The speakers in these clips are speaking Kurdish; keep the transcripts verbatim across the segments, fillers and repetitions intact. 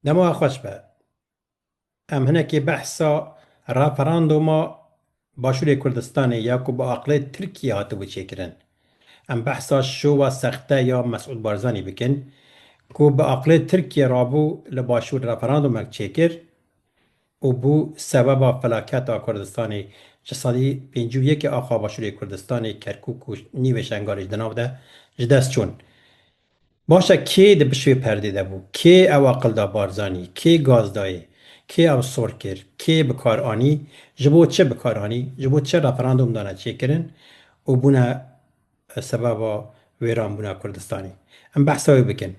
Dema xweş be. Em hinekî behsa referanduma Başûrê Kurdistanê ya ku bi aqilê Tirkiyê hatibû çêkirin. Em behsa şova sexte ya Mesûd Barzanî bikin ku bi aqilê Tirkiyê rabû li Başûr referandumek çêkir û bû sebeba felaketa Kurdistanê. Ji sedî pêncî û yekê axa Başûrê Kurdistanê, Kerkûk û nîvê Şengalê ji di nav de ji dest çûn. Baş e, kê di pişt vê perdê de bû? Kê ew aqil da Barzanî? Kê gaz dayê? Kê ew sor kir? Kê bi kar anî? Ji bo çi bi kar anî? Ji bo çi referandûm dane çêkirin û bûne sebeba wêranbûna Kurdistanê? Em behsa wê bikin.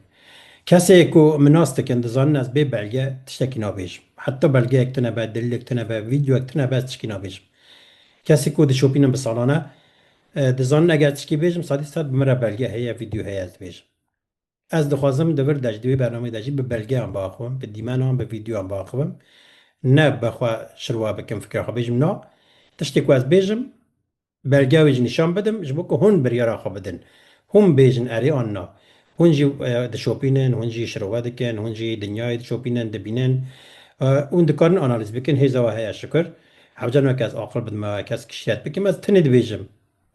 Kesê ku min nas dikin, dizanin ez bê belge tiştekî nabêjim. Heta belgeyek tune be, delîlek tune be, vîdeoyek tune be, ez tiştekî nabêjim. Kesê ku dişopînin bi salane, e, dizanin eger tişkî bêjim, sedî sed bi min re belge heye, vîdeo heye, ez dibêjim. Ez dixwazim di vir de jî, di wê bernameyê de jî bi belgeyan biaxivim, bi dîmenan, bi vîdeoyan biaxivim. Ne bi xwe şirwa bikim, fikra xwe bêjim, na. Tiştê ku ez bêjim, belgeya wê jî nîşan bidim, ji bo ku hûn biryara xwe bidin. Hûn bêjin erê an na. Hûn jî, e, dişopînin, hûn jî şirove dikin, hûn jî dinyayê dişopînin, dibînin. E, hûn dikarin analîz bikin, hêza we heye şikir. Hewce nake ez aqil bidim, e, kes kişiyet bikim, ez tenê dibêjim.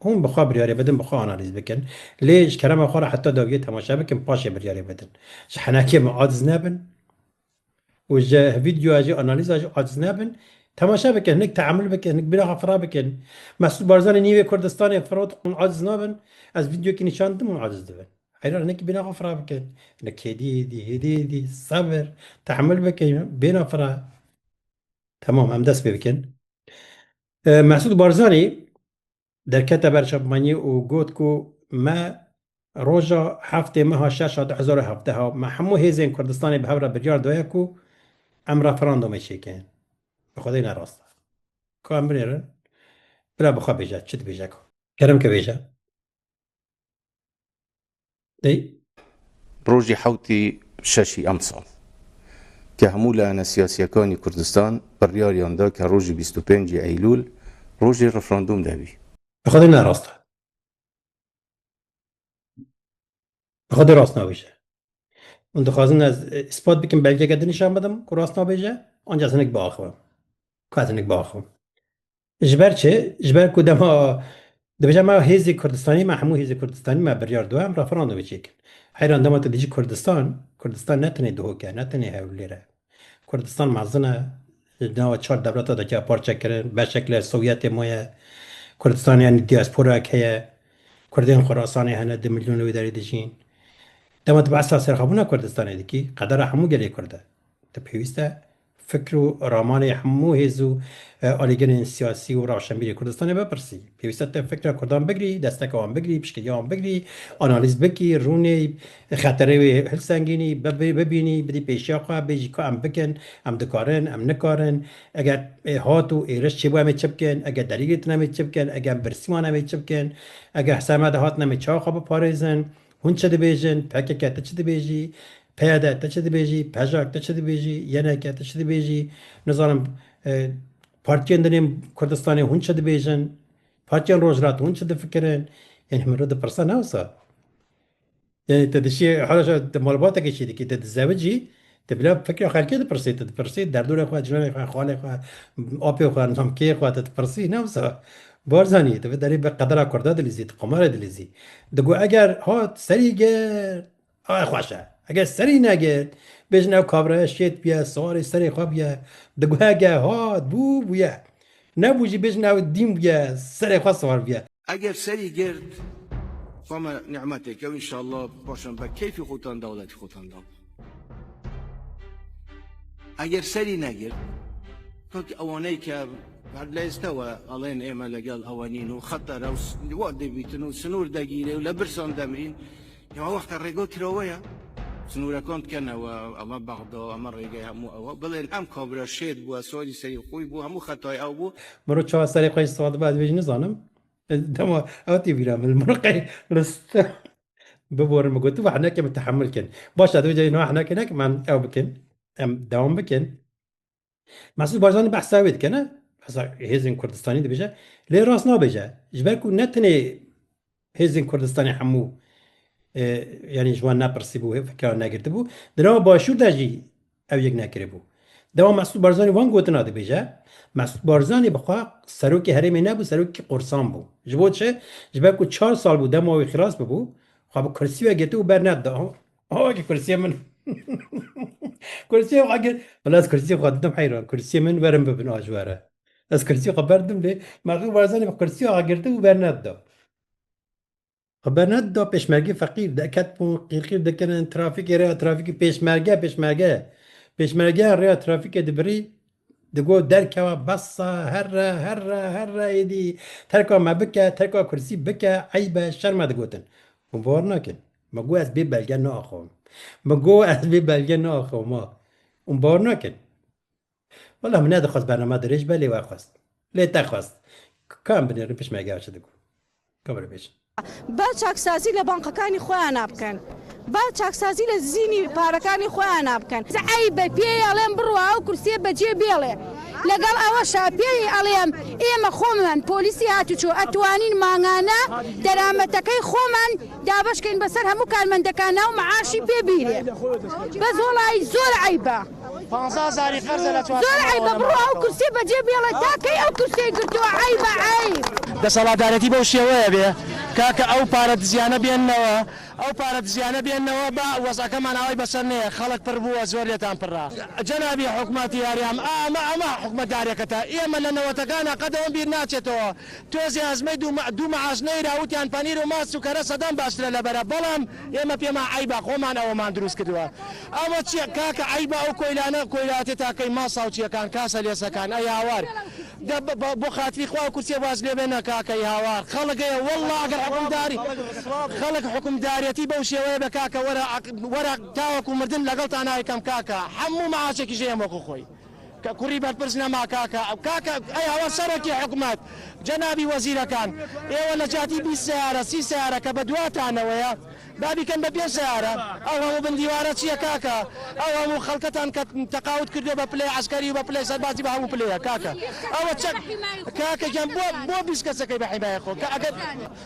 Hûn bi xwe biryarê bidin, bi xwe analîz bikin. Lê ji kerema xwe re heta dawiyê temaşe bikin, paşê biryarê bidin. Ji henekê min aciz nebin. Û ji vîdeoya jî, analîza jî aciz nebin. Temaşe bikin, hinek teamul bikin, hinek bîra xwe fira bikin. Mesûd Barzanî nîvê Kurdistanê firot, hûn aciz nabin. Ez vîdeoyekî nîşan didim, hûn aciz dibin. Heyran, hinek bîra xwe fira bikin. Hinek hêdî, hêdî, hêdî, hêdî, sebir, teamul bikin, bêna fira. Temam, em dest pê bikin. E, Mesûd Barzanî derkete ber çapemeniya û got ku me roja heftê meha şeşa du hezar û hevdeh me hemû hêzên Kurdistanê bi hev re biryar daye ku em referandumê çêkin. Bi Xwedê ne rast e. Ka em binêrin, bira bi xwe bêje, çi dibêje ku? Kerem ke bêje. Dey. Rojî hewtî şeşî emsal ke hemû layene siyasiyekanî Kurdistan biryariyan da ke rojî bîst û pêncî Eylûl rojî referandûm de bî. Bi Xwedê ne rast e. Bi Xwedê rast nabêje. Hûn dixwazin ez, e, îspat bikim, belgeke din nîşan bidim ku rast nabêje, anca ez hinek biaxivim. Ku ez hinek biaxivim. Ji ber çi? Ji ber ku dema dibêje me hêzê Kurdistanî, me hemû hêzê Kurdistanî me biryar daye em referandumê çêkin. Heyran, dema tu dijî Kurdistan, Kurdistan ne tenê Duhok e, ne tenê Hewlêr e. Kurdistan mezin e. Di nava çar dewleta de ke parçe kirin, beşek li Sovyetê maye. Kurdistanê, yanî diasporayek heye. Kurdên Xurasanê hene, du milyon li wê derê dijîn. Dema tu behsa serxwebûna Kurdistanê dikî, qedera hemû gelê Kurd e. Tu pêwîst e fikr û ramanê hemû hêz û, e, alîgirên siyasî û rewşenbîrê Kurdistanê bipirsî. Pêwîst e tu fikra Kurdan bigirî, desteka wan bigirî, piştgiriya wan bigirî, analîz bikî, rûnê, xeterê wê hilsengînî, bibi-, bibînî, bidî pêşiya xwe, bêjî ka em bikin, em dikarin, em nikarin. Eger, e, hat û êriş çêbû, em ê çi bikin? Eger derî girtin, em ê çi bikin? Eger em birsî wan, em ê çi bikin? Eger ser me de hatin, em ê çawa xwe biparêzin? Hûn çi dibêjin? P K K, tu çi dibêjî? P Y D, tu çi dibêjî? PJAK, tu çi dibêjî? Y N K, tu çi dibêjî? Nizanim, e, partiyên din ên Kurdistanê hûn çi dibêjin? Partiyên Rojhilat hûn çi difikirin? Yanî min re dipirse ne wisa. Yanî te dişî, hala şa te malbatekê çî dikî, te dizewicî, te bila fikra xelkê dipirsî, te dipirsî derdorê xwe, cilanê xwe, xalê xwe, apê xwe, nizam kê xwe, te dipirsî, ne wisa. Barzanî, te vê derê bi qedera Kurda dilîzî, tu qomarê dilîzî. Digo eger hat serî girt, ay xweş e. Eger serî negirt, bêjin ew kabraya şêt bûye, siwarê serê xwe bûye. Digo eger hat bû, bûye. Nebû jî bêjin ew dîn bûye, serê xwe siwar bûye. Eger serî girt, xwe me nîmetêk e û înşallah paşan be keyfî xotan dewletî xotan da. Eger serî negirt, kak ewaney ke her leyste we alên ême legel ewe nîn û xeter e û s-, wa dibîtin û sinûr degîrê û le birsan demrîn, ya wexta rêga kirawe ye. Sinûrekan dikene we, eme Bexda, eme rêgey hemû ewa. Bilên em kabira şêt bû, eswarî serî xwî bû, hemû xetayê ew bû. Miro çawa serê xwe ji siwar dibe ez vê jî nizanim. Dema ew tê bîra min. Miro qey li st-, biborin, min got, tu ve henekê min tehemil kin. Baş e, tu vê carê niha henekê nekin, em ew bikin. Em dewam bikin. Mesûd Barzanî behsa wê dike, ne? Behsa hêzên Kurdistanî dibêje. Lê rast nabêje. Ji ber ku ne tenê hêzên Kurdistanê hemû, e, yanî ji wan nepirsîbû, fikra negirtibû. Di nava Başûr de jî Ew yek nekiribû. Dema Mesûd Barzanî van gotina dibêje, Mesûd Barzanî bi xwe serokê herêmê nebû, serokê qorsan bû. Ji bo çi? Ji ber ku çar sal bû dema wî xilas bibû, xwe bi kursî ve girtibû ber nedida. Aha, aha ki kursiyê min. Kursiyê xwe gir. Wela ez kursiyê xwe didim heyran. Kursiyê min werin bibin a ji we re. Ez kursiyê xwe berdim lê Mesûd Barzanî bi kursiyê xwe girtibû ber nedida. Xwe bernedida pêşmergê feqîr, deqet bûn, qîrqîr dikirin, trafîkê rêya trafîkê, pêşmerge, pêşmerge. Pêşmergeyan rêya trafîkê dibirî, digot derkewa bes e, here, here, here êdî, terka me bike, terka kursî bike, eyb e, şerm e digotin. Hûn bawer nakin. Me got ez bê belge naaxivim. Me got ez bê belge naaxivim ha. Hûn bawer nakin. Wela min nedixwest bername dirêj be lê we xwest. Lê te xwest. Ka em binêrin pêşmergeya çi digo. Ka were bêjin. با چاکسازی لە بانقەکانی خۆیانا بکەن. با چاکسازی لە زینی پارەکانی خۆیانا بکەن. عەیبە پێی ئەڵێم بڕوا ئەو کورسیە بەجێ بێڵێ. لەگەڵ ئەوەشا پێی ئەڵێم ئێمە خۆمان پۆلیسی هاتوچۆ ئەتوانین مانگانە دەرامەتەکەی خۆمان دابەشکەین بەسەر هەموو کارمەندەکانا و مەعاشی پێ بیرێ. بەس وەڵای زۆر عەیبە. پانزدە هەزاری قەرزە لە چوار زۆر عەیبە، بڕۆ ئەو کورسیە بەجێ بێڵێ، تا کەی ئەو کورسیەی گرتووە؟ عەیبە، عەیب. دەسەڵاتدارێتی بەو شێوەیە بێ، کاکە ئەو پارە دزیانە بێننەوە، ئەو پارە دزیانە بێننەوە، با وەزعەکەمان ئاوای بەسەر نەیە، خەڵک پڕ بووە، زۆر لێتان پڕە. جەنابی حکومەتی هەرێم، ئا، ئەمە، ئەمە حکومەتدارێکەتە، ئێمە لە نەوەتەکانە قەت ئەوەم بیر ناچێتەوە، تۆزێ ئەزمەی دوو مە-، دوو مەعاش نەیرا، وتیان پەنیر و ماست و کەرە سەدان باشترە لە بەرە، بەڵام ئێمە پێمان عەیبە، خۆمان ئەوەمان دروست کردووە. ئەوە چییە؟ کاکە عەیبە ئەو کۆیلانە، کۆیلاتێ تاکەی ماساوچیەکان، کاسە لێسەکان، ئەی هاوار. دە-، بە-، بە-، بۆ خاتری خوا و کورسیە واز لێ بێنە کاکەی هاوار. خەڵک هەیە، وەڵڵا ئەگەر حکومداری، خەڵک حکومدارێتی بەو شێوەیە بە کاکە وەرە عەق-، وەرە تاوەکو مردن لەگەڵتان ئایکەم کاکە. هەموو مەعاشێکی ژێ ئێمە وەکو خۆی. کە کوڕی بەرپرس نەما کاکە. کاکە، ئەی ئەوە سەرۆکی حکومەت، جەنابی وەزیرەکان، ئێوە لە جیاتی بیست سیارە، سی سیارە کە بە دواتانەوەیە، با بیکەن بە پێنج سیارە. ئەو هەموو بندیوارە چییە کاکە؟ ئەو هەموو خەڵکەتان کە تەقاوت کردووە بە پلەی عەسکەری و بە پلەی سەربازی بە هەموو پلەیە کاکە. ئەوە چەک، کاکە گیان بۆ، بۆ بیست کەسەکەی بە حیمایە خۆ؟ کە ئەگەر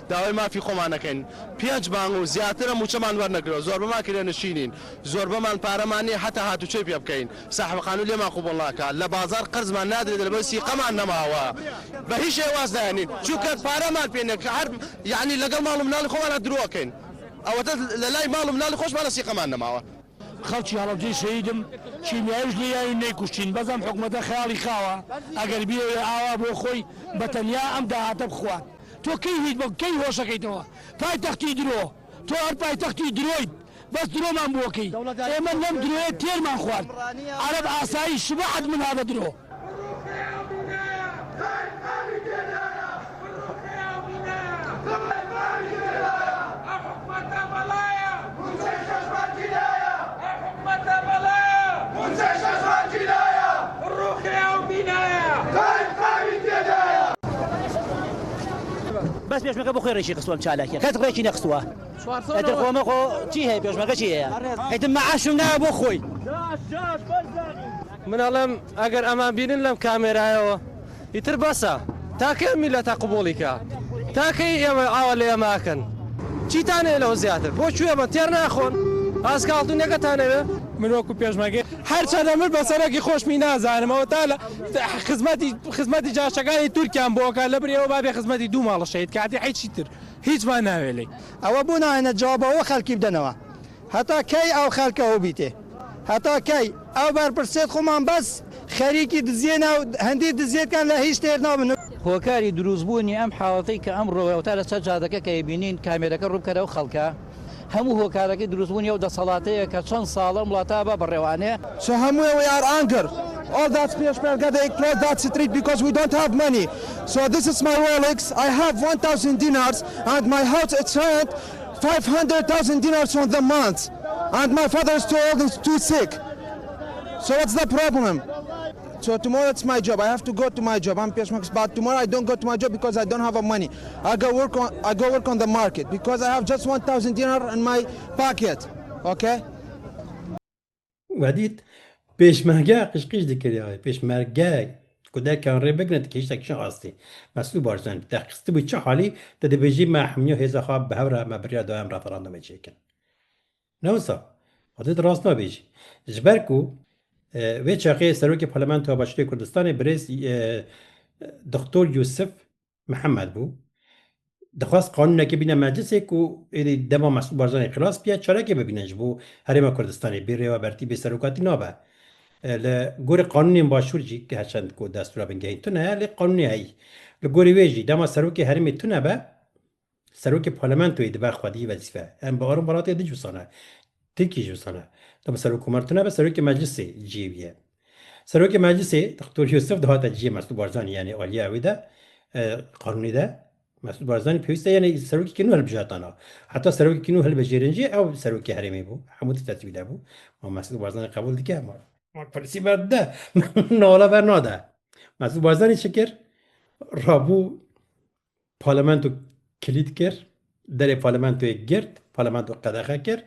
داوای مافی خۆمان نەکەین. پێنج مانگ و زیاترە مووچەمان وەرنەگرەوە. زۆربەمان کرێنشینین. زۆربەمان پارەمان نییە هەتا هاتوچۆی پێ بکەین. ساحب خانوو لێمان قوبوڵ ناکا. لە بازار قەرزمان نادرێت لەبەر سیقەمان نەماوە. بە هیچ شێواز نایەنین. چونکە پارەمان پێ نییە کە هەر، یعنی، لەگەڵ ماڵ و مناڵی خۆمانە درۆکەین. ئەوەتە لە لای ماڵ و مناڵی خۆشمانە سیقەمان نەماوە. خەڵکی هەڵەبجەی شەهیدم، کیمیایش لێ یاوی نەیکوشتین، بەس ئەم حکومەتە خەیاڵی خاوە، ئەگەر بیەوێ ئاوا بۆ خۆی بە تەنیا ئەم داهاتە بخوات. تۆ کەی هیت بە کەی هۆشەکەیتەوە؟ پایتەختی درۆ، تۆ هەر پایتەختی درۆیت، بەس درۆمان بۆکەی. ئێمە لەم درۆیە تێرمان خوارد. عەرەب ئاسایی شبەحەت من هذا درۆ. بەس پێشمەکە بۆ خۆی ڕێکی قسووە، ئەم چالاکیە کەس ڕێکی نەقسووە. ئەتر خۆمە خۆ چی هەیە؟ پێشمەکە چی هەیە؟ ئەتر مەعاشم نایە بۆ خۆی. من ئەڵێم، ئەگەر ئەمان بینن لەم کامێرایەوە، ئیتر بەسە. تا کەی ئەم میلەتە قبوڵی کا؟ تا کەی ئێمە ئاوا لە ئێمە ئەکەن؟ چیتان هەیە لەوە زیاتر؟ بۆ کوێ بە تێر ناخۆن؟ ئاسکاڵتونەکەتان هەوێ؟ من وەکو پێشمەگەی هەرچەندە من بە سەرەکی خۆشمی نازانم، ئەوە تا لە خزمەتی، خزمەتی جاشەکانی تورکیان بۆکە لە برێەوە بابێ خزمەتی دوو ماڵە شەید کاتی حیچی تر هیچمان ناوێ لێی. ئەوە بۆ نایەنە جوابەوە خەڵکی بدەنەوە. هەتا کەی ئەو خەڵکە هەوبیتێ؟ هەتا کەی؟ ئەو بەرپرسێت خۆمان بەس خەریکی دزیێنە و هەندی دزیێتکان لە هیچ تێر نابن. هۆکاری دروستبوونی ئەم حاڵەتەی کە ئەمڕۆ ئێوە تا لەسەر جادەکە کە ئەیبینین کامێرەکە ڕوو بکەرە ئەو خەڵکە، هەموو هۆکارەکەی دروستبوونی ئەو دەسەڵاتەیە کە چەند ساڵە ئەم وڵاتە بە بەڕێوانێ. So هەمووێ we are anger. All that Peshmerga, they close that street because we don't have money. So this is my Rolex. I have one thousand dinars and my house it's rent five hundred thousand dinars on the month. And my father is too old and too sick. So what's the problem? So tomorrow it's my job. I have to go to my job. I'm Peshmerga, but tomorrow I don't go to my job because I don't have a money. I go work on, I go work on the market because I have just one thousand dinar in my pocket. Okay? We dît pêşmerge qîşqîş dikiriye. Pêşmerge ku derkevan rê bigrin, dikişte kişin astî. Mesûd Barzanî te xistibû çi halî, te dibêjî me hemiya hêza xwe bi hev re me biriya da em referandumê çêkin. Ne wisa? Xwedê tu rast nabêjî. Ji ber ku E, wê çaxê Serokê Parlamentoya Başûrê Kurdistanê birêz, e, Doktor Yûsif Mihemed bû. Dixwest qanûnekê bîne meclisê ku êdî dema Mesûd Barzanî xilas biye, çarekê bibîne ji bo Herêma Kurdistanê. Bê rêwebertî, bê serokatî nabe. E, li gorî qanûnên başûr jî, ki herçend ku destûra bingehîn tune ye, lê qanûnê heyî. Li gorî wê jî dema serokê herêmê tune be, serokê parlamentoyê dibe xwedî wezîfe. Em bi arom welatê di jî wisa ne. Tirkî jî wisa ne. Dema serokkomar tune be, serokê meclisê cihê wî ye. Serokê meclisê, Doktor Yûsif, dihate cihê Mesûd Barzanî, yanî aliya wê de, e, qanûnê de. Mesûd Barzanî pêwîst e, yanî serokekî nû hilbijartana. Heta serokekî nû hilbijêrin jî, ew serokê herêmê bû. Hemû tişt destê wî de bû. Ma Mesûd Barzanî qebûl dike, ma, ma polîsî berde, nala bernade. Mesûd Barzanî çi kir? Rabû parlamento kilît kir, derê parlamentoyê girt, parlamento qedexe kir,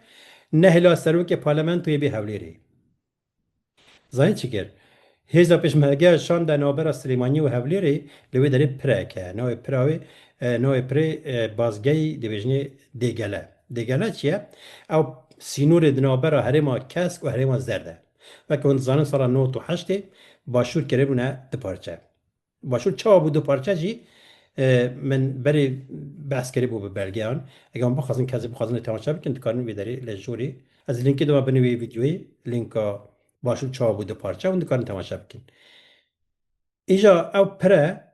nehêla serokê parlamentoyê bê Hewlêrê. Zanî çi kir? Hêza pêşmergeya şande navbera Silêmaniyê û Hewlêrê, li wê derê pirek e. Navê pira wê, e, navê pirê, e, bazgehî dibêjinê Dêgele. Dêgele çi ye? Ew sînorê di navbera herêma Kesk û herêma Zerd e. Weke hûn dizanin sala nod û heştê Başûr kiribûne du parçe. Başûr çawa bû du parçe jî, e, min berê behs kiribû bi belgeyan. Eger hûn bixwazin, kesê bixwazin lê temaşe bikin, dikarin vê derê li jorê. Ez lînkê dima binê wê vîdyoyê, lînka Başûr çawa bû du parçe, hûn dikarin temaşe bikin. Îja ew pire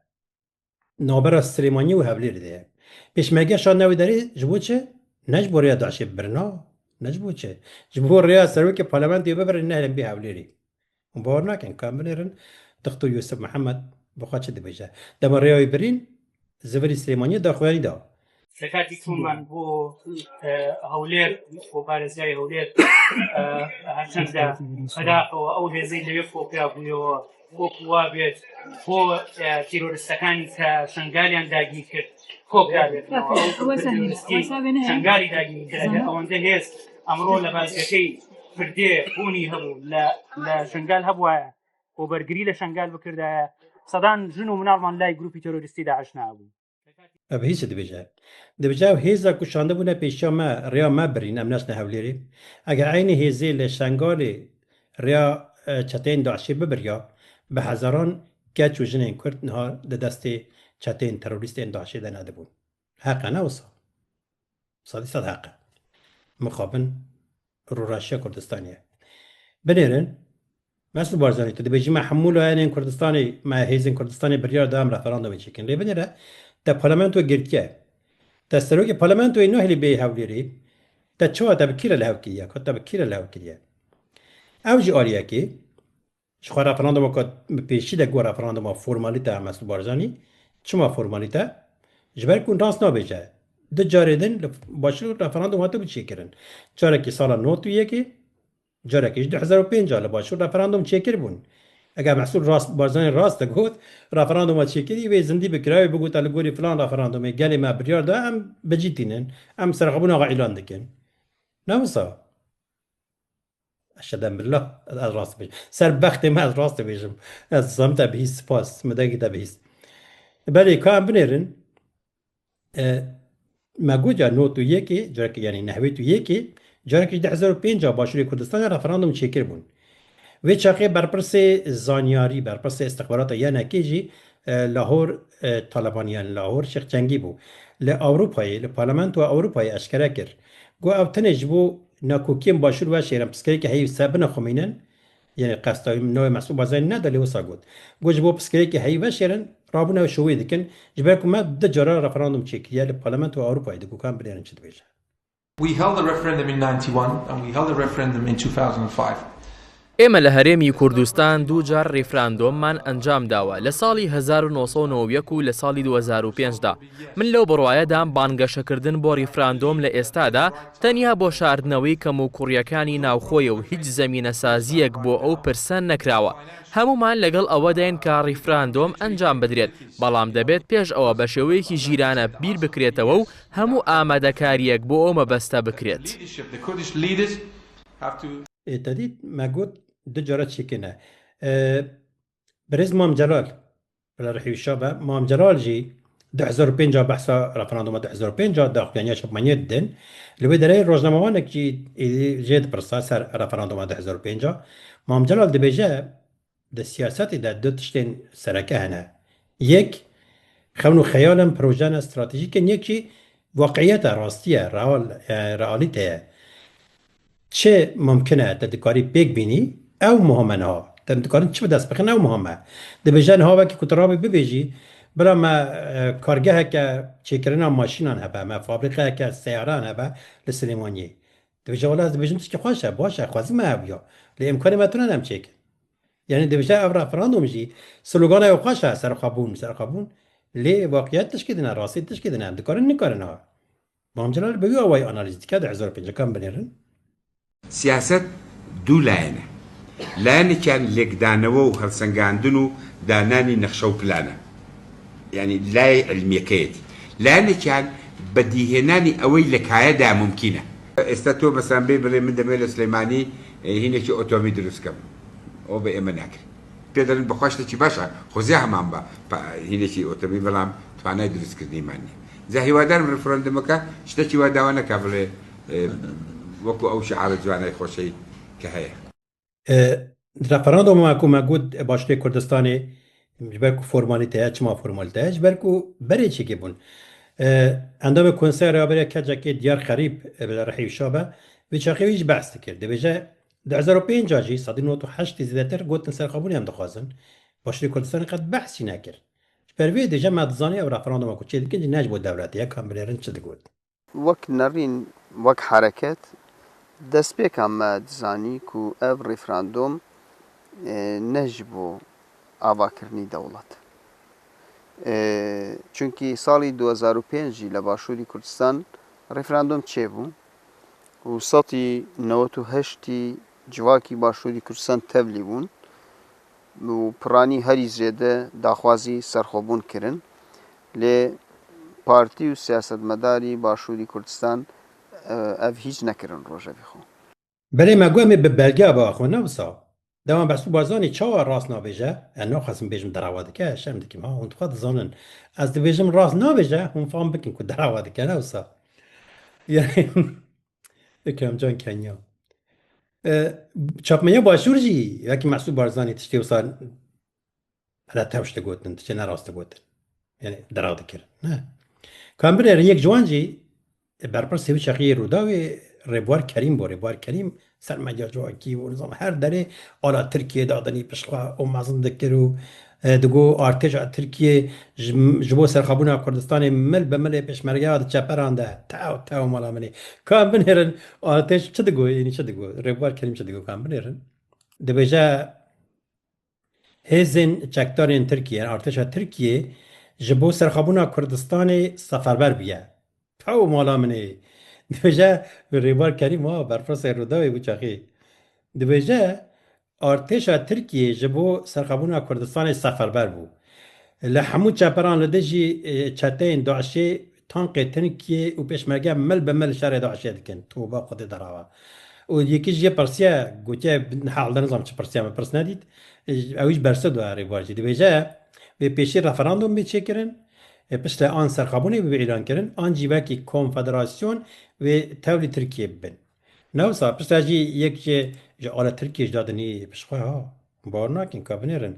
navbera Silêmaniyê û Hewlêrê de ye. Pêşmerge şandine wê derê ji bo çi? Ne ji bo rêya DAIŞê bibirina, ne ji bo çi? Ji bo rêya serokê parlamentoyê bibirin, nehêlin bê Hewlêrê. Hûn bawer nakin, ka em binêrin, Doktor Yûsif Mihemed bi xwe çi dibêje. Dema rêya wî birîn, zivirî Silêmaniyê daxuyanî da. Serkatî Truman بۆ، ئە، هەولێر، بۆ پارێزگای هەولێر، ئە، هەرچەندە بەداخەوە ئەو هێزەی لەوێ کۆکرا بوویەوە، وەکو وا بێت، بۆ، ئە، تیرۆریستەکانی کە شنگالیان داگیر کرد، کۆکرا بێتەوە. ئەو تیرۆریستی شنگالی داگیر کرد. ئەوەندە هێز ئەمڕۆ لە بازگەکەی پردێ بوونی هەبوو، لە، لە شنگال هەبوایە، بۆ بەرگری لە شنگال بکردایە، سەدان ژن و مناڵمان لای گروپی تیرۆریستی داعش نابوو. Ev hêz çi dibêje? Dibêje ew hêza ku şandibûne pêşiya me, rêya me birîn, em neçine Hewlêrê. Eger eynî hêzê li Şengalê rêya, e, çeteyên DAIŞê bibiriya, bi hezaran keç û jinên Kurd niha di destê çeteyên terorîstên DAIŞê de nedibûn. Heq e, ne wisa? Sedî sed heq e. Mixabin rûreşiya Kurdistanê ye. Binêrin, Mesûd Barzanî, tu dibêjî me hemû layenên Kurdistanê, me hêzên Kurdistanê biryar da em referandumê çêkin. Lê binêre, te parlamento girtiye. Te serokê parlamentoyê nahêlî bê Hewlêrê. Te çawa, te bi kî re li hev kiriye? Ka te bi kî re li hev kiriye? Ew jî aliyekê, Ji xwe referanduma ku bi pêşî de got referanduma formalîte ya Mesûd Barzanî. Çima formalîte? Ji ber ku rast nabêje. Du carê din li Başûr referandum hatibû çêkirin. Carekî sala nod û yekê, carekî ji du hezar û pênc a li Başûr referandum çêkiribûn. Eger Mesûd rast, Barzanî rast digot, referanduma çêkirî wê zindî bikira, wê bigota li gorî filan referandumê gelê me biryar da, em bi cî tînin, em serxwebûna xwe îlan dikin. Ne wisa? Eşhedem billah, ez rast dibêjim. Ser bextê me ez rast dibêjim. Ez dizam te bihîst, spas. Me dengê te bihîst. Belê, ka em binêrin. E, me got ya nod û yekê, carekê, yanî nehwêt û yekê, carekê ji du hezar û pênc a Başûrê Kurdistanê referandum çêkiribûn. Wê çaxê berpirsê zanyarî, berpirsê îstixbarata yenekê jî, e, Lahor, e, Talabaniyan, Lahor Şêx Çengî bû. Li Ewropayê, li Parlamentoya Ewropayê eşkere kir. Got ew tenê ji bo nakokiyên Başûr veşêrin, pirsgirêkê heyî ser bine xwe mînin, yanî qesta navê Mesûd Barzanî neda, lê wisa got. Got ji bo pirsgirêkê heyî veşêrin, rabûne ew şowê dikin, ji ber ku me du cara referandum çêkiriye li Parlamentoya Ewropayê, di ku kan binêrin çi dibêje. We held a referendum in ninety-one and we held a referendum in two thousand and five. ئێمە لە هەرێمی کوردستان دوو جار ریفراندۆممان ئەنجام داوە، لە ساڵی هەزار و نۆ سەد و نەوەد و یەک و لە ساڵی دوو هەزار و پێنج دا. من لەو بڕوایەدام بانگەشەکردن بۆ ریفراندۆم لە ئێستادا تەنیا بۆ شاردنەوەی کەموکوڕییەکانی ناوخۆیە و هیچ زەمینەسازییەک بۆ ئەو پرسە نەکراوە. هەموومان لەگەڵ ئەوەداین کە ریفراندۆم ئەنجام بدرێت، بەڵام دەبێت پێش ئەوە بە شێوەیەکی ژیرانە بیر بکرێتەوە و هەموو ئامادەکارییەک بۆ ئەو مەبەستە بکرێت. Leadership, the Kurdish leaders have to ئێ، te dît me got du cara çêkirine. E, birêz Mam Celal, bila ruhî wî şa be, Mam Celal jî du hezar û pênc a, behsa referanduma du hezar û pênc a daxuyaniya çapmeniyê didin. Li wê derê rojnamevanek jî êdî jê dipirsa ser referanduma du hezar û pênc a. Mam Celal dibêje, di siyasetê de du tiştên sereke hene. Yek, xewn û xeyal in, proje ne, stratejîk in, yek jî waqiiyet e, rastî ye, real, e, realîte ye. Çi mumkin e, te dikarî pêk bînî, ew muhim e niha. Te dikarin çi bi dest bixin, ew muhim e. Dibêje niha wekî ku tu rabî bibêjî, bila me, e, kargeheke çêkirina maşînan hebe, me fabrîqeyeke seyaran hebe li Silêmaniyê. Dibêje, wela ez dibêjim tişkî xweş e, baş e, xwezî me hebûya. Lê îmkanê me tune ne em çêkin. Yanî dibêje ev referandum jî slogana wê xweş e, serxwebûn, serxwebûn. Lê waqiyet tişkî din e, rastî tişkî din e. Em dikarin nikarin ha. Mam Celal bi wî awayî analîz dike, di hezar û pênc a kan binêrin. Siyaset du layene. Layenekiyan lêkdanewe û helsengandin û dananî nexşe û plan e. Yanî layê ilmiyekeyê dî. Layenekiyan bedîhênanî ewey li kaye de mumkîn e. Êsta tu mesela bê birê min demê li Silêmanî, e, hînekî otomî dirust kim. O bi ême nakir. Pê dirin bi xwe ştekî baş e. Xwezî heman be. Pa-, hînekî otomî belam twanay dirustkirinî man niye. Ze hîwadarm referandumeke ştekî wa dawa neke vile, e, wekû ew şiara ciwanay xweşey ke heye. E, referanduma ku me got, e, Başûrê Kurdistanê, ji ber ku formalîte ye, çima formalîte ye? Ji ber ku berê çêkê bûn. E, endamê Konseya Rêveberiya Kecekê Diyar Xerîb, e, bi rihî wî şa be, vê çaxê wî jî behs dikir. Dibêje, di hezar û pênc a jî sedî nod û heştî zêdetir gotin serxwebûnê em dixwazin. Başûrê Kurdistanê qet behs jî nekir. Ji ber vê dibêje me dizanî ev referanduma ku çêdikin jî ne ji bo dewletê ye, kan binêrin çi digot. Wek nerîn, wek hereket, destpêka me dizanî ku ev referandum, e, ne ji bo avakirinî dewlet. E, çunkî salî du hezar û pênc jî li Başûrî Kurdistan referandum çêbû û sedî newed û heştî civakî Başûrî Kurdistan tevlî bûn. û piranî herî zêde daxwazî serxwebûn kirin. Lê partî û siyasetmedarî Başûrî Kurdistan, e, ev hîç nekirin rojevî xwe. Belê me got em ê bi belgeya biaxivin, ne wisa? Dema Mesûd Barzanî çawa rast nabêje? Ez naxwazim bêjim derewa dike, şerm dikim, ha, hûn dixwe dizanin. Ez dibêjim rast nabêje, hûn fam bikin ku derewa dike, ne wisa? Yani, Ekrem Can Kenya. E, çapmenya Başûr jî, wekî Mesûd Barzanî tiştê wisa hele tewş digotin, tiştê ne rast digotin. Yani, dera dikir. Ne. Kan binêrin yek ji wan jî, e, berpirsê wî çaxê yê Rûdawê Rêbwar Kerîm bû. Rêbwar Kerîm ser medya civakî û nizam her derê ala Tirkiyê dadinî pişt xwe û mezin dikir û, e, digo artêşa Tirkiyê ji, ji bo serxwebûna Kurdistanê mil bi milê pêşmergeya di çeperan de tew tew mala min ê. Kan binêrin artêş çi digo, yanî çi digo? Rêbwar Kerîm çi digo, kan binêrin? Dibêje hêzên çekdarên Tirkiyê, yani artêşa Tirkiyê ji bo serxwebûna Kurdistanê seferber bûye. Tew mala min ê. Dibêje, Rêbar Kerîm, ha, berpirsê Rûdawê bû çaxê. Dibêje, artêşa Tirkiyê ji bo serxwebûna Kurdistanê seferber bû. Li hemû çeperan li dijî, e, çeteyên DAIŞê tankê Tirkiyê û pêşmerge mil bi mil şerê DAIŞê dikin. Toba Xwedê derava. Û yekî jî yê pirsiye, gotiye, "Hal de nizam çi pirsiye, min pirs nedît." E, ew jî berse do Rêbar jî. Dibêje, wê pêşî referandum bê çêkirin, e, piştre an serxwebûnê bibe îlan kirin, an jî wekî konfederasyon wê tevlî Tirkiyê bibin. Ne wisa, piştre jî yek ji, ji ala Tirkiyê ji dadinî pişt xwe ha. Bawer nakin ka binêrin.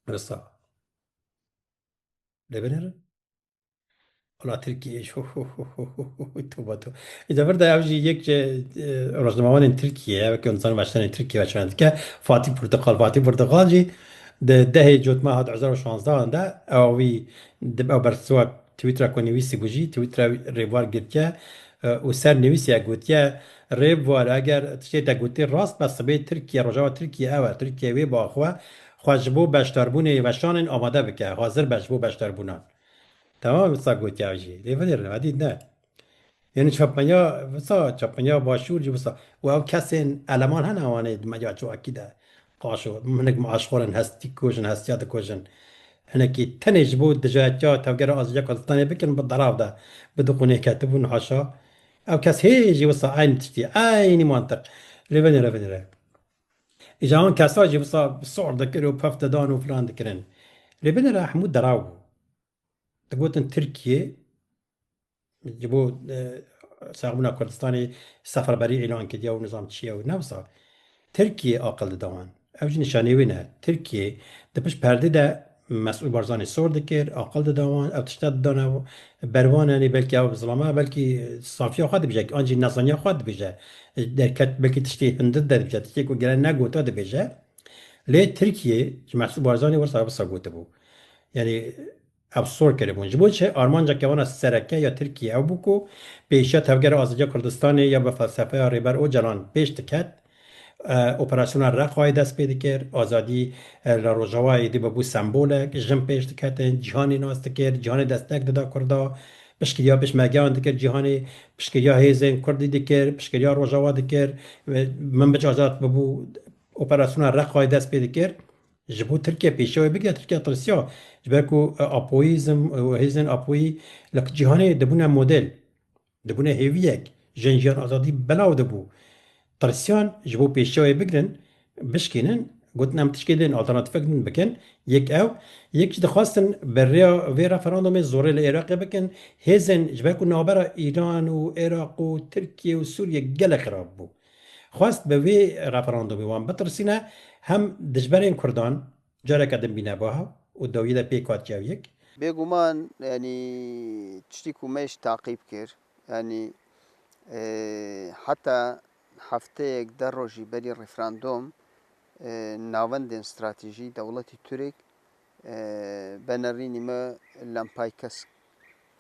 Wisa. Lê binêrin. Ala Tirkiyê. Toba to. Îca vir de ev jî yek ji, e, rojnamevanên Tirkiyê ye, weke hûn dizanin weşanên Tirkiyê weşan dike. Fatîh Portekal. Fatîh Portekal jî di dehê Cotmeha du hezar û şanzdehan de ew wî di, ew bersiva Twittera ku nivîsî bû jî, Twittera Rêbar girtiye, e, û ser nivîsiye gotiye, Rêbar, eger tiştê te gotî rast be, sibê Tirkiye, rojava Tirkiye ew e, Tirkiye wê biaxive, xwe ji bo beşdarbûnê weşanên amade bike, hazir be ji bo beşdarbûnan. Temam, wisa gotiye ew jî. Lê binêrin, edî ne. Yanî çapmenya, wisa, çapmenya Başûr jî wisa. Û ew kesên eleman hene, wan ê di medya civakî de qaşo, hinek maşxorin, hestî kujin, hestiya dikujin. Hinekî tenê ji bo dijayetiya Tevgera Azadiya Kurdistanê bikin, bi derav de, bi diqûnê ketibûn haşa. Ew kes hê jî wisa eynî tiştî, eynî mantiq. Lê binêre, binêre. Îja wan kesa jî wisa sor dikir û pef didan û filan dikirin. Lê binêre hemû derav bû. Digotin Tirkiye ji bo, e, saxbûna Kurdistanê seferberî îlan kiriye û nizam çi ye û ne wisa. Tirkiye aqil dida wan. Ew jî nîşanê wê ne. Tirkiye di pişt perdê de Mesûd Barzanî sor dikir, aqil dida wan, ew tişta didane ber wan, yanî belkî ew zilama, belkî safiya xwe dibêje, an jî nezaniya xwe dibêje. Derket belkî tiştê hundir de dibêje, tiştê ku gere negota dibêje. Lê Tirkiye ji Mesûd Barzanî wisa wisa gotibû. Yanî ev sor kiribûn. Ji bo çi? Armanca kevana sereke ya Tirkiye ew bû ku pêşiya Tevgera Azadiya Kurdistanê ya bi felsefeya Rêber Ocalan pêş diket. E, operasyona Reqayê dest pê dikir. Azadî, e, li Rojavayê dî bibû sembolek. Jin pêş diketin, cîhanê nas dikir, cîhanê destek dida Kurda. Piştgiriya pêşmergeyan dikir cîhanê, piştgiriya hêzên Kurdî dikir, piştgiriya Rojava dikir. Ve Minbic Azad bibû, operasyona Reqayê dest pê dikir. Ji bo Tirkiye pêşiya wê bigire, Tirkiye tirsiya. Ji ber ku, e, Apoyî, hêzên Apoyî li cîhanê dibûne model, dibûne hêviyek. Jin, jiyan, azadî belav dibû. Tirsiyan ji bo pêşiya wê bigirin, bişkînin, gotin em tişkê din, alternatîfek din bikin. Yek ew, yek jî dixwastin bi rêya vê referandumê zorê li Iraqê bikin. Hêzên, ji ber ku navbera Îran û Iraq û Tirkiye û Sûriye gelek xirab bû. Xwest bi vê referandumê wan bitirsîne, hem dijberên Kurdan careke din bîne baha û dawiyê de pêk hat çav yek. Bêguman, yanî tiştî ku me jî taqîb kir, yanî, e, heta hefteyek, deh rojî berî referandum, e, navendên stratejî dewletî Tirk, e, benerînî me lempay kesk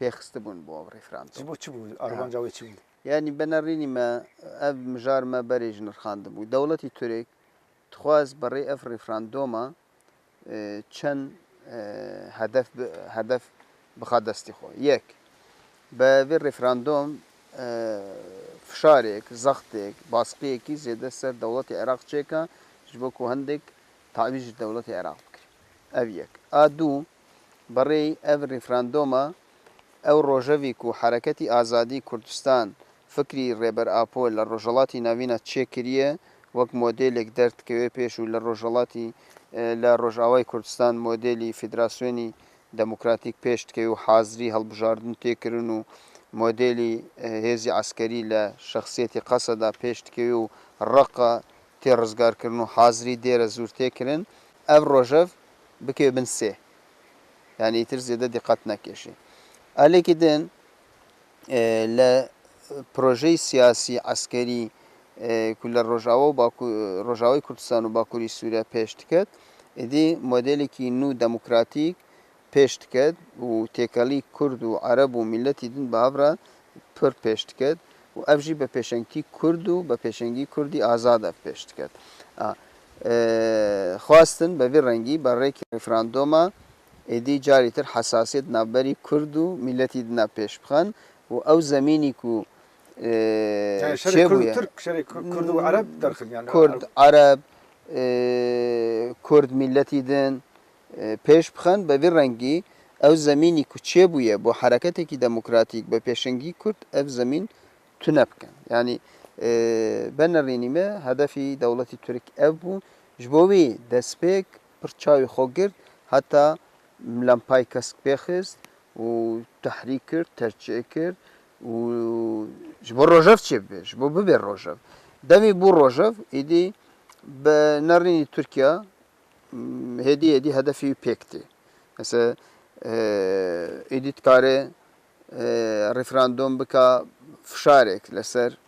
pêxistibûn bo ev referandum. Ji bo çi bû? Ha. Armanca wê çi bû? Yanî benerînî me ev mijar me berê ji nirxandibû. Dewletî Tirk dixwest bi rê ev referanduma, e, çend, e, hedef bi, hedef bixa destê xwe. Yek, bi vê referandum, e, fişarek, zextêk, basqiyekî zêde ser dewletê Iraq çêka, ji bo ku hindek tavî ji dewletê Iraq bikire. Ev yek. A dû, bi rê ev referanduma, ew rojevî ku Hereketî Azadî Kurdistan fikrî Rêber Apo li Rojhelatî Navîn a çêkiriye, wek modelek derdikeve pêş û li Rojhelatî, e, li Rojavayê Kurdistan modelî Federasyonî Demokratîk pêş dikeve û hazirî hilbijardin tê kirin û modelî, e, hêzî eskerî li şexsiyetê Qeseda pêş dikeve û Reqa tê rizgarkirin û hazirî dêre zûr tê kirin, ev rojev bikeve bin sê. Yanî îtir zêde dîqet nekêşî. Alekî din, e, li projeyê siyasî, eskerî, e, ku li Rojava û Baku-, Rojavayê Kurdistan û Bakurî Sûriye pêş diket, êdî modelekî nû demokratîk pêş diket û têkelî Kurd û Ereb û miletî din bi hev re pir pêş diket û ev jî bi pêşengtî Kurd û bi pêşengî Kurdî azad ev pêş diket. A, e, xwestin bi vî rengî bi rêkê referanduma êdî carî tir hesasiyet navberî Kurd û miletî dina pêş bixin û ew zemînî ku, e, Yani şerê Kurd û çêbûye. Tirk, şerê Kur-, Kurd û Ereb derxin yani. Kurd, Ereb, e, Kurd miletî din, e, pêş bixin, bi vî rengî ew zemînî ku çêbûye bo hereketekî demokratîk bi pêşengî Kurd, ev zemîn tune bikin. Yanî, e, benerînî me hedefî dewletî Tirk ev bû. Ji bo wî destpêk pir çavê xwe girt, heta lempay kesk pêxist û tehrîk kir, terçe kir û ji bo rojev çêbibe, ji bo bibe rojev. Devê bû rojev, êdî bi nerînî Tirkiye, m, hêdî hêdî hedefê wî pêk tê. Mesela, e, êdî dikare, e, referandum bika fişarek li ser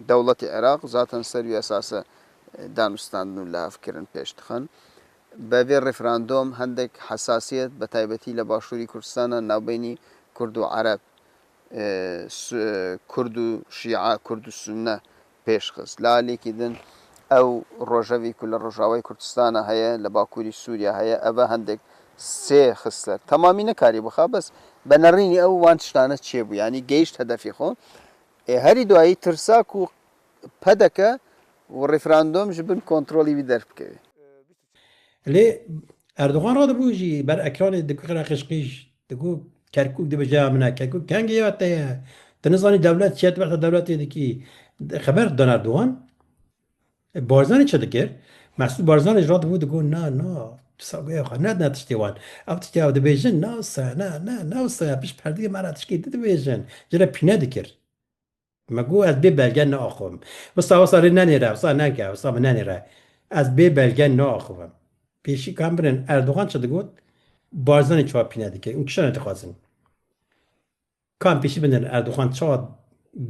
dewletê Iraq, zaten ser wî esase, e, danûstandin û lihevkirin pêş dixin. Bi vê referandum hindek hesasiyet, bi taybetî li Başûrî Kurdistana navbeyni Kurd û Ereb, e, su-, e, Kurd û Şîa, Kurd û Sunne pêş xist. Li alîkî din ew rojevî ku li Rojavayê Kurdistana heye, li Bakurî Sûriye heye, eve hindek sê xist ser. Temamî nikarî bixa, bes bi nerînî ew wan tiştane çêbû. Yanî gehişt hedefê xwe. Ê herî duayî tirsa ku P D K û referandum ji bin kontrolî wî derbikeve. Lê Erdogan radibû jî ber ekranê diku qiraqîş qîş, diku Kerkûk dibêje ya min e, Kerkûk kengê ya te ye? Tu nizanî dewlet çi ye, tu behsa dewletê dikî. Xeber dan Erdogan. E, Barzanî çi dikir? Mesûd Barzanî jî radibû digot, na, na, Wisa goya xwe nedine tiştê wan. Ew tiştê ew dibêjin, ne wisa, ne, ne, ne wisa, pişt perdeyê me re tiştê din dibêjin. Ji re pîne dikir. Me got, ez bê belge naaxivim. Wisa, wisa rê nenêre, wisa neke, wisa min nenêre. Ez bê belge naaxivim. Pêşî kan birin, Erdogan çi digot? Barzanî çawa pîne dike? Hûn kişane dixwazin? Kan pêşî binin, Erdogan çawa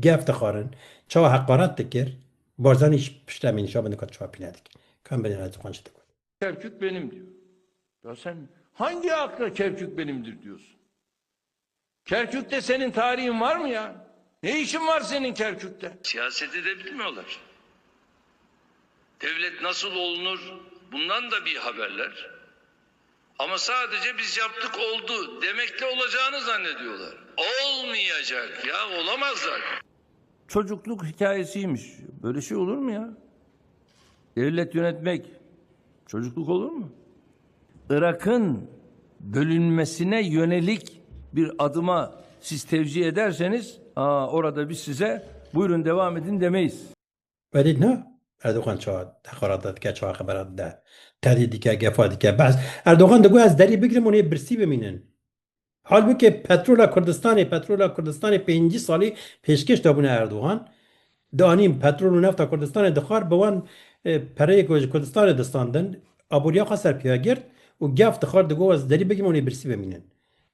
gef dixwarin, çawa heqaret dikir? Barzanî ji piştre mîn, çawa bin dikan çawa pîne dike? Kan birin, Erdogan çi digot? Kerkük benim diyor. Ya sen hangi akla Kerkük benimdir diyorsun? Kerkük'te senin tarihin var mı ya? Ne işin var senin Kerkük'te? Siyaset edebilmiyorlar. Devlet nasıl olunur, bundan da bir haberler. Ama sadece biz yaptık, oldu demekle olacağını zannediyorlar. Olmayacak ya, olamaz zaten. Çocukluk hikayesiymiş. Böyle şey olur mu ya? Devlet yönetmek çocukluk olur mu? Irak'ın bölünmesine yönelik bir adıma siz tevzi ederseniz, aa, orada biz size "Buyurun, devam edin." demeyiz. Vedît na, Erdogan çawa heqarata dike, çawa xebera dide, tehdît dike, gefa dike, behs. Erdogan digot, ez derî bigrim û nê birsî bimînin. Halbûkê petrola Kurdistanê, petrola Kurdistanê pêncî salî pêşkêş dabûne Erdogan. Dianîn petrol û nefta Kurdistanê dixwar, bi wan, e, pereyê ku ji Kurdistanê distandin, aboriya xwe ser piya girt û gef dixwar, digot, ez derî bigim û nê birsî bimînin.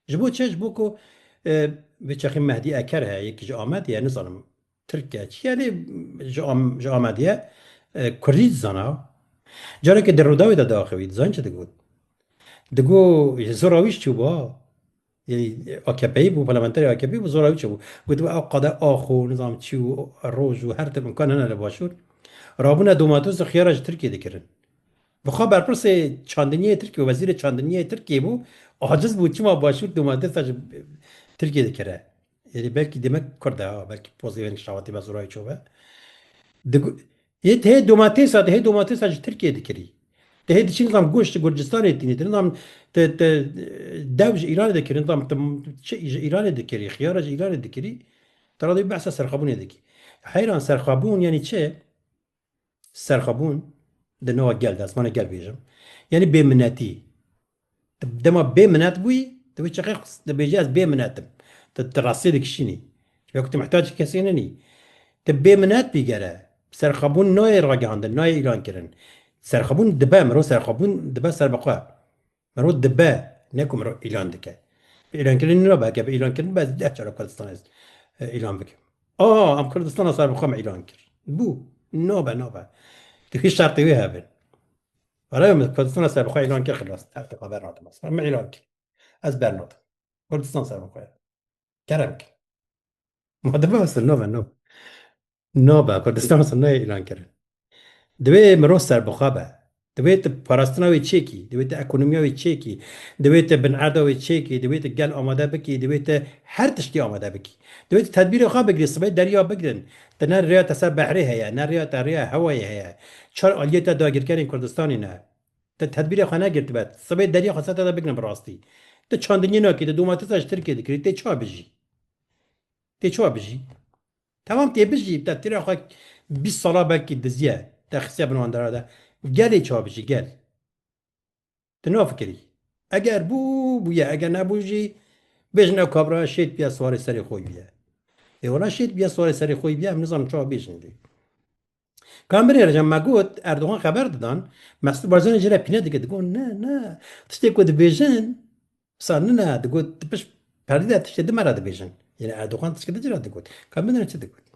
Ji bo çi? Ji bo ku, e, vê çaxê Mehdî Eker heye, yekî ji Amedê ye, nizanim Tirk e. Çi ye lê ji Am-, ji Amedê ye, e, Kurdî dizana. Carekê di Rûdawê de diaxivî, dizan çi digot? Digot, ji Zora wî çûbû. Yanî A K P'yî bû, parlamenterê A K P'yî bû, Zora wî çûbû. Gotibû, ew qada ax û nizam çi û roj û her tim imkan hene li Başûr. Rabûne domates û xiyara ji Tirkiyê dikirin. Bi xwe berpirsê çandiniyê Tirkiyê û wezîrê çandiniyê Tirkiyê bû, aciz bû çima Başûr domatesa ji Tirkiyê dikire. Yanî belkî demek Kurd e, ha, belkî pozê wê şawatî be Zora wî çûbe. Digo-, Yê te hê domatêsa, te hê domatêsa ji Tirkiyê dikirî. Te hê diçî nizam goşt ji Gurcistanê tînî, te nizam te, te, dew ji Îranê dikirî, nizam te çi ji Îranê dikirî, xiyara ji Îranê dikirî, te radî behsa serxwebûnê dikî. Heyran serxwebûn yanî çi? Serxwebûn di nava gel de, ez vana gel bêjim. Yanî bêminetî. Tu dema bê minet bûyî, tu wê çaxê dibêjî, "Ez bê minet im." Tu, tu rastiyê dikişînî. Wek tu mihtacî kesê ninî. Tu bê minet bî gere. Serxwebûn nayê ragihandin, nayê îlan kirin. Serxwebûn dibe, mirov serxwebûn dibe serbixwe. Mirov dibe, ne ku mirov îlan dike. Bi îlankirinî nabe, heke bi îlankirin be, ez deh cara Kurdistanê, e, îlan bikim. Aha, em Kurdistana serbixwe me îlan kir. Bû. Nabe, nabe. Tu hîç şertê wê hebin. Were min Kurdistana serbixwe îlan kir, xilas. Ev tiqa bernadim ez. Min îlan kir. Ez bernadim. Kurdistan serbixwe ye. Kerem kir. Ma dibe ez nabe, nabe. Nabe, Kurdistan eslê nayê îlan kirin. Divê mirov serbixwe be. Divê tu parastina wê çêkî, divê tu ekonomiya wê çêkî, divê tu binerda wê çêkî, divê tu gel amade bikî, divê tu her tiştî amade bikî. Divê tu tedbîrê xwe bigirî, sibê derya bigirin. Tu ne rêya te ser behrê heye, ne rêya te rêya hewayê heye. Çar aliyê te dagirkerên Kurdistanê ne. Te tedbîrê xwe negirtibe. Sibê derya xwe ser te de bigrin bi rastî. Tu çandiniyê nakî, tu domatesa ji Tirkiyê dikirî, tê çawa bijî? Tê çawa bijî? Temam tê bijî, te tira xwe bîst sala belkî diziye, te xistiye bin wandera de. Gelê çawa bijî, gel. Tu nafikirî. Eger bû, bûye, eger nebû jî, bêjin ew kabra şêt biye, swarê serê xwe biye. Ê wela şêt biye, swarê serê xwe biye, em nizanin çawa bêjin lê. Kan binêre, me got, Erdogan xeber didan, Mesûd Barzanî jê re pîne dike, digot, ne, ne, tiştê ku dibêjin, wisa nine, digot, di pişt perdê de tiştê din me re dibêjin. Yanî Erdogan tiştê din jê re digot. Kan binêre çi digot.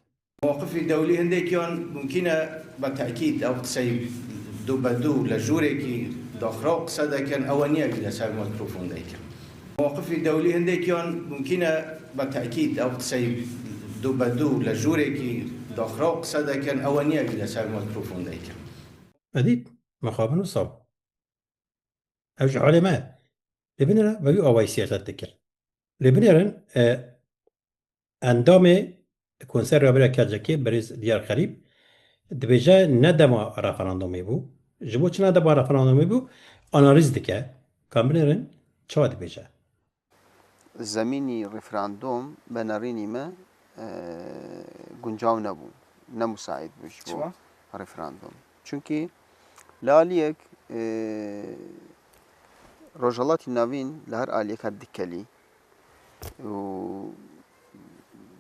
Mewqifî dewlî hindêkiyan mumkîn e be tekîd ew qisey du be du li jûrekî daxiraw qise dekin, ew niye wî li ser mîkrofon deykin. Mewqifî dewlî hindêkiyan mumkîn e be tekîd ew qisey du be du li jûrekî daxiraw qise dekin, ew niye wî li ser mîkrofon deykin. Edît, mixabin û sab. Ew ji halê me. Lê binêre, ve wî awayî siyaset dikir. Lê binêrin, e, endamê Konser Rêveberiya K C K, birêz Diyar Xerîb, dibêje ne dema referandumê bû. Ji bo çi ne dema referandumê bû? Analîz dike. Kan binêrin, çawa dibêje? Zemînî referandum be nerînî me, e, guncaw nebû. Ne musaîd bû ji bo Çima? referandum. Çunkî li aliyek, e, Rojhelatî Navîn li her aliyek hat dikelî û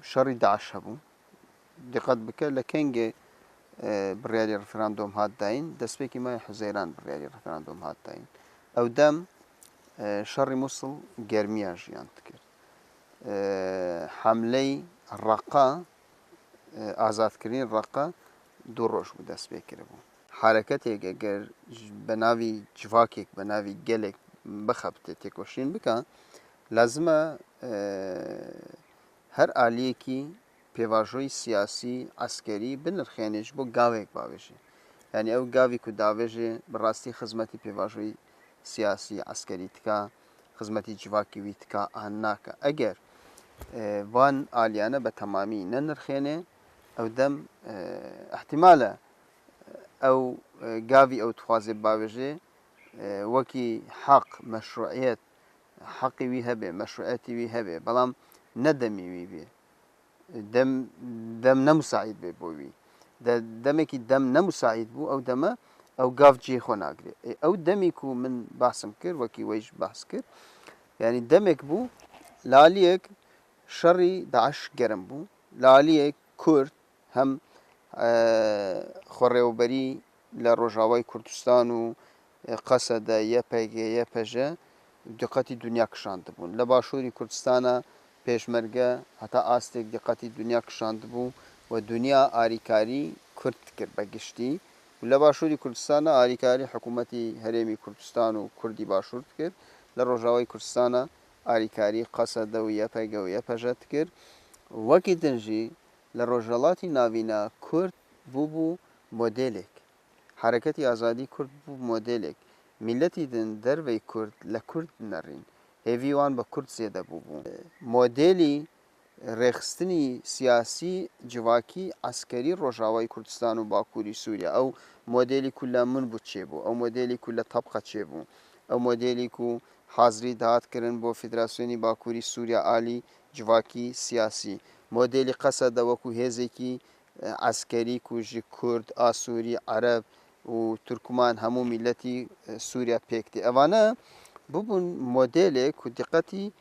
şerî DAIŞ hebû. Diqet bike, li kengê, e, biryarê referandûm hat dayîn, destpêkî maya Huzeyran biryarê referandûm hat dayîn. Ew dem, e, şerî Mûsil germiya jiyan dikir. E, hemleyî Reqa, e, azadkirinî Reqa du roj bû dest pê kiribû. Hereketêk eger ji, bi navî civakek, bi navî gelek bixebite, têkoşîn bike, lazim e, e, her aliyekî pêvajoyî siyasî, eskerî binirxêne ji bo gavek bavêje. Yanî ew gavî ku davêje bi rastî xizmetî pêvajoyî siyasî, eskerî dika, xizmetî civakî wî dika an nake. Eger, e, van aliyane bi temamî nenirxêne, ew dem, e, ihtimal e, ew, e, gavî ew dixwaze bavêje, e, wekî heq, meşruiyet, heqê wî hebe, meşruiyetê wî hebe, belam ne demê wî bê. Dem, dem ne musaîd bê bo wî. De, demekî dem ne musaîd bû, ew deme ew gav cihê xwe nagire. Ê, ew demî ku min behsim kir, wekî we jî behs kir, yanî demek bû, li aliyek şerî DAIŞ germ bû, li aliyek Kurd hem, e, xwerêweberî li Rojavayê Kurdistan û, e, Qesede, YPG, YPJ diqetî dinya kişandibûn. Li Başûrî Kurdistana Pêşmerge heta astek diqetî dinya kişandibû û dinya arîkarî Kurd dikir be giştî. Û li Başûrî Kurdistana arîkarî hikûmetî Herêmî Kurdistan û Kurdî Başûr dikir. Li Rojavayê Kurdistana arîkarî Qesede û YPG û YPJ dikir. Wekî din jî li Rojhelatî Navîna Kurd bûbû modelek. Hereketî Azadî Kurd bû modelek. Mîletî din derveyî Kurd li Kurd dinerîn. Hêvî wan bi Kurd zêde bûbû. Modelî rêxistinî siyasî, civakî, eskerî Rojavayê Kurdistan û Bakurî Sûriye. Ew modelî ku li Minbûc çêbû, ew modelî ku li Tebqa çêbû, ew modelî ku hazirî dihat kirin bo Federasyonî Bakurî Sûriye alî civakî, siyasî. Modelî Qesede wekû hêzekî, e, eskerî ku ji Kurd, Asûrî, Ereb û Tirkman hemû mîletî, e, Sûriye pêk tê. Evane bibûn modelê ku diqetî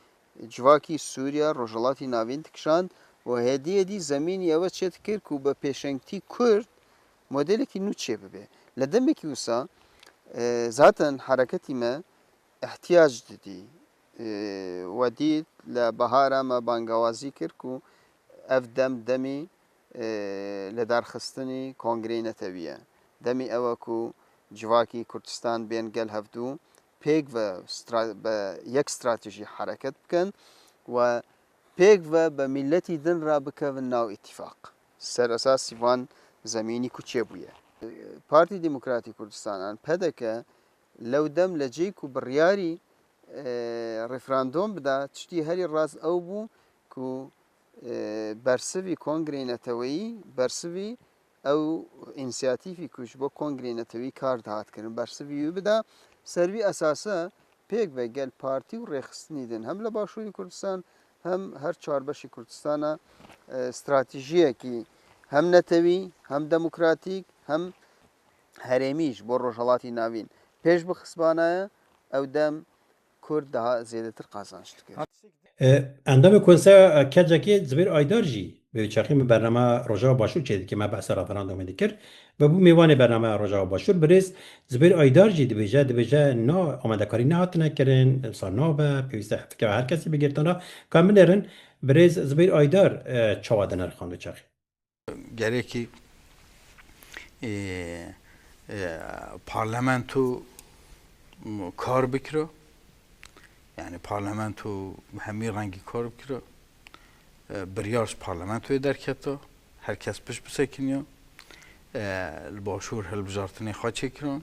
civakî Sûriye, Rojhelatî Navîn dikişand û hêdî hêdî zemînî ewe çêdikir ku bi pêşengtî Kurd modelekî nû çêbibe. Li demekî wisa, e, zaten hereketî me îhtiyac didî. E, we dît li bahara me bangawazî kir ku ev dem demî, e, lidarxistinî Kongreyê Netewî ye. Demî ew e ku civakî Kurdistan bên gel hevdû pêk ve stra-, bi yek stratejî hereket bikin û pêk ve bi mîletî din re bikevin nav îtîfaq. Ser esasî van zemînî ku çêbûye. Partî Demokratî Kurdistanan, P D K, lew dem li cihê ku biryarî, e, referandûm bida, tiştî herî rast ew bû ku, e, bersivî Kongreyê Neteweyî, bersivî ew însiyatîfî ku ji bo Kongreyê Netewî kar dihat kirin, bersivî wî bida. Ser vî esase pêk ve gel partî û rêxistinî din hem li Başûrê Kurdistan hem her çar beşê Kurdistana, e, stratejiyekî hem netewî, hem demokratîk, hem herêmî ji bo Rojhelatî Navîn pêş bixistbanaye, ew dem Kurd daha zêdetir qazanç dikir. E, endamê Konseya Kecekê Zibêr Aydar jî bi çaxê min bernama Rojava Başûr çêdike, me behsa referandumê dikir. Ve bû mêvanê bernameya Rojava Başûr, birêz Zibêr Aydar jî dibêje, dibêje na amadekarî nehatine kirin, wisa nabe, pêwîst e fikra her kesî bigirtana. Ka binêrin, birêz Zibêr Aydar, e, çawa dinirxan wê çaxê? Gerekî, e, e, parlamento kar bikiro. Yani parlamento hemî rengî kar bikiro. E, biryar ji parlamentoyê derketo. Her kes pişt bisekiniyo. E, li Başûr hilbijartinê xwe çêkirin.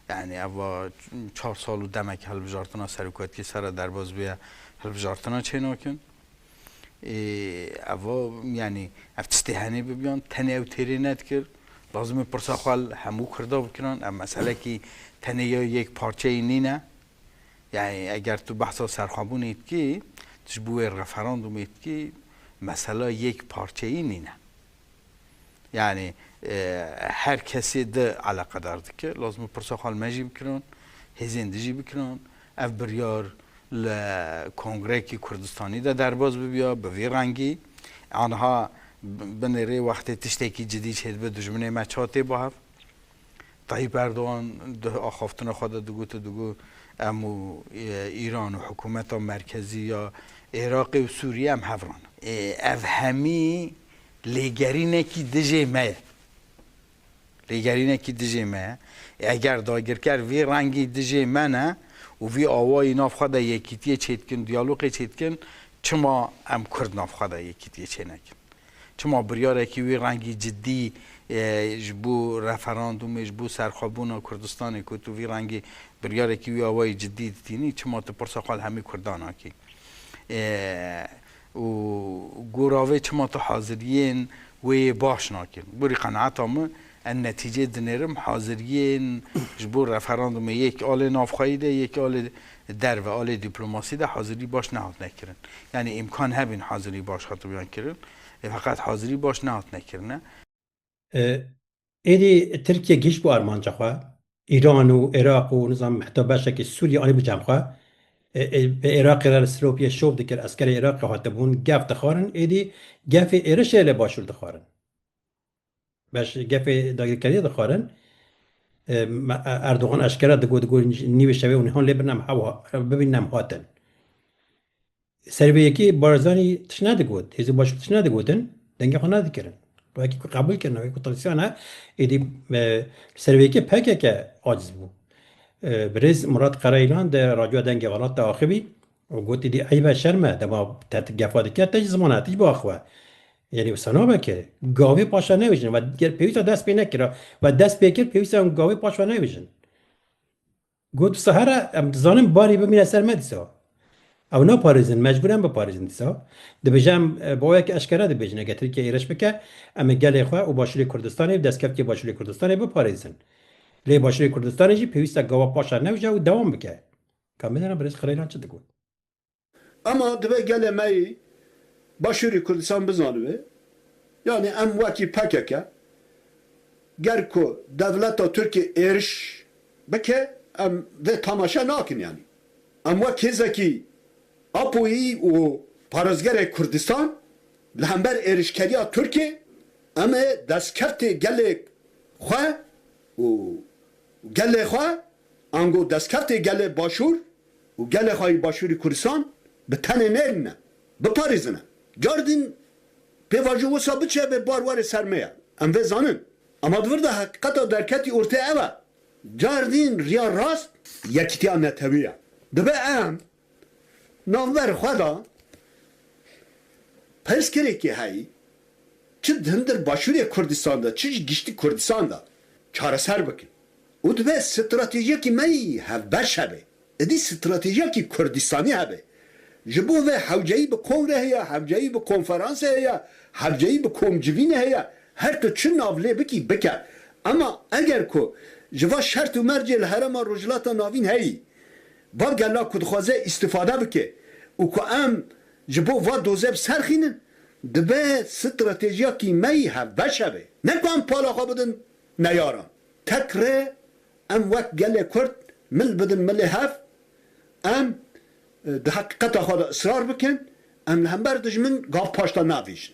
Yani eva çar sal û demek hilbijartina serokatiyê sere derbas bûye, hilbijartina çênakin. Ê, eva, yani, ev tiştê henê bibiyan, tenê ew têrê nedikir. Lazim e pirsa xwe li hemû Kurda bikirin. Ev meselekî tenê ya yek parçeyî nîne. Yani, eger tu behsa serxwebûnê dikî, tu ji bo wê referandumê dikî, mesela yek parçeyî nîne. Yani, e, her kesê di eleqedar dike. Lazim e pirsa xwe li me jî bikirin, hêzên di jî bikirin. Ev biryar li Kongrekî Kurdistanî de derbas bibiya, bi vî rengî. Anha b-, binêrê wextê tiştekî cidî çêdibe, dijminê me ça tê bi hev. Tayyip Erdogan di axaftina xwe de digot, digot, "Em û, e, Îran û hikûmeta merkezî ya Iraqê û Sûriyê em hev re ne." E, ev hemî lêgerînekî dijê me ye. Lêgerînekî dijê me ye. Eger dagirker vî rengî dijê me ne û vî awayî nav xwe de yekîtiyê çêdikin, diyalogê çêdikin, çima em Kurd nav xwe de yekîtiyê çênekin? Çima biryarekî wî rengî cidî, e, ji bo referandumê, ji bo serxwebûna Kurdistanê ku tu vî rengî biryarekî wî awayî cidî ditînî, çima tu pirsa xwe li hemî Kurdan nakî? E, û gora vê çima tu haziriyên wê yê baş nakin? Borî qenaeta min, em netîcê dinêrim, haziriyên ji bo referandumê yek alê navxweyî de, yek alê derve, alê dîplomasî de hazirî baş nehatine kirin. Yanî îmkan hebîn hazirî baş hatibiyan kirin. E, feqet hazirî baş nehatine kirine. E, êdî Tirkiye gihîşt bo armanca xwe. Îran û Iraq û nizam heta beşekî Sûriye anî bi cem xwe. E, e, bi Iraqê re li Silopiyê şov dikir, eskerê Iraqê hatibûn, gef dixwarin, êdî gefê êrişê li Başûr dixwarin. Beş gefê dagirkeriye dixwarin. E, me-, Erdogan eşkere digot, digot, "Nîvê şevê hûn hon lê birinem hewa, bibînem hatin." Serê vê yekê Barzanî tişt nedigot, Hêzên Başûr tişt nedigotin, dengê xwe nedikirin. Wekî ku qebûl kirine, wekî ku talisyan e, êdî, e, serê vê yekê P K K aciz bû. E, birêz Murat Qereylan di Radyoya Dengê Welat de axivî û got, "Êdî eyb e, şerm e, dema te tu gefa dike, te jî ziman e, te jî biaxive." Yanî wisa nabe ki, gavê paşa nevêjin. Ve ger pêwîsta dest pê nekira, ve dest pê kir, pêwîsta em gavê paşa nevêjin. Got, "Wisa here, em dizanin barî bimîne ser me dîsa." Ew naparêzin, mecbûr em biparêzin dîsa. Dibêje em, e, bi awayekî eşkere dibêjin, eger Tirkiye êriş bike, em ê gelê xwe û Başûrê Kurdistanê, destkeftiyê Başûrê Kurdistanê biparêzin. Lê Başûrê Kurdistanê jî pêwîst e gava paşa newje û dewam bike. Ka bidene birêz Qireylan çi digot? Ema divê gelê me yî Başûrê Kurdistan bizanibe, yanî em wekî P K K, ger ku dewleta Tirkiyê êriş bike, em vê temaşe nakin yanî. Em wek hêzekî Apoyî û parêzgerê Kurdistan li hember êrişkeriya Tirkiyê, em ê destkeftê gelê xwe û gelê xwe, ango destkeftê gelê Başûr û gelê xwe yî Başûrî Kurdistan bi tenê nêrîne, biparêzine. Cardîn pêvajo wisa biçe bê bar were ser me ye. Em vê zanin. Ema di vir de heqîqeta derketî ortê ev e. Cardîn riya rast yekîtiya netewî ye. Dibe em navber xwe de pirsgirêkê heyî, çi di hundir Başûrê Kurdistan de, çi ji giştî Kurdistan de çareser bikin. Û dibe stratejiyekî me yî hevbeş hebe. Êdî stratejiyekî Kurdistanî hebe. Ji bo vê hewceyî bi kongre heye, hewceyî bi konferanse heye, hewceyî bi komcivînê heye. Her tu çi nav lê bikî, bike. Ema eger ku ji va şert û mercê li herêma Rojhilata Navîn heyî, va gela ku dixwaze îstîfade bike û ku em ji bo va doze bi ser xînin, dibe stratejiyekî me yî hevbeş hebe. Ne ku em pala xwe bidin neyaran. Tek rê em wek gelê Kurd mil bidin milê hev, em, e, di heqîqeta xwe de israr bikin, em li hember dijmin gav paşta navêjin.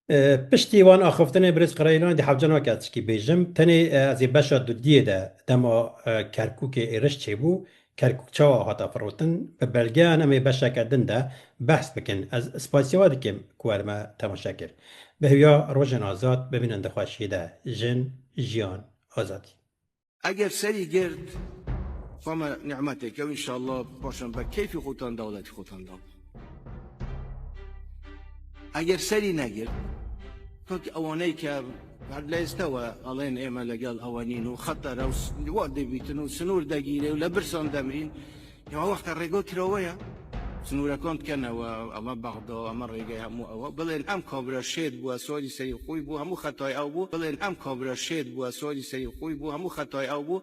E, piştî wan axiftinê birêz Qireylan dî hewce nake ez tişkî bêjim. Tenê, e, ez ê beşa dudiyê de dema, e, Kerkûkê êriş çêbû, Kerkûk çawa hate firotin, bi belgeyan em ê beşeke din de behs bikin. Ez spasiya we dikim ku we li me temaşe kir. Bi hêviya rojên azad, bimînin di xweşiyê de. Jin, jiyan, azadî. Eger serî girt, xwe me nîmeteke û înşallah paşan be keyfî xotan dewletî xotan da. Eger serî negirt, kak ewaney ke her leyste we alên ême legel ewe nîn û xetere û s-, wa dibîtin û sinûr degîrê û le birsan demrîn, ya wexta rêga kirawe ye. Sinûrekan dikene we, eme Bexda, eme rêgey hemû ewe. Bilên em kabira şêd bû, eswarî serî xûy bû, hemû xetay ew bû. Bilên em kabira şêd bû, eswarî serî xûy bû, hemû xetay ew bû.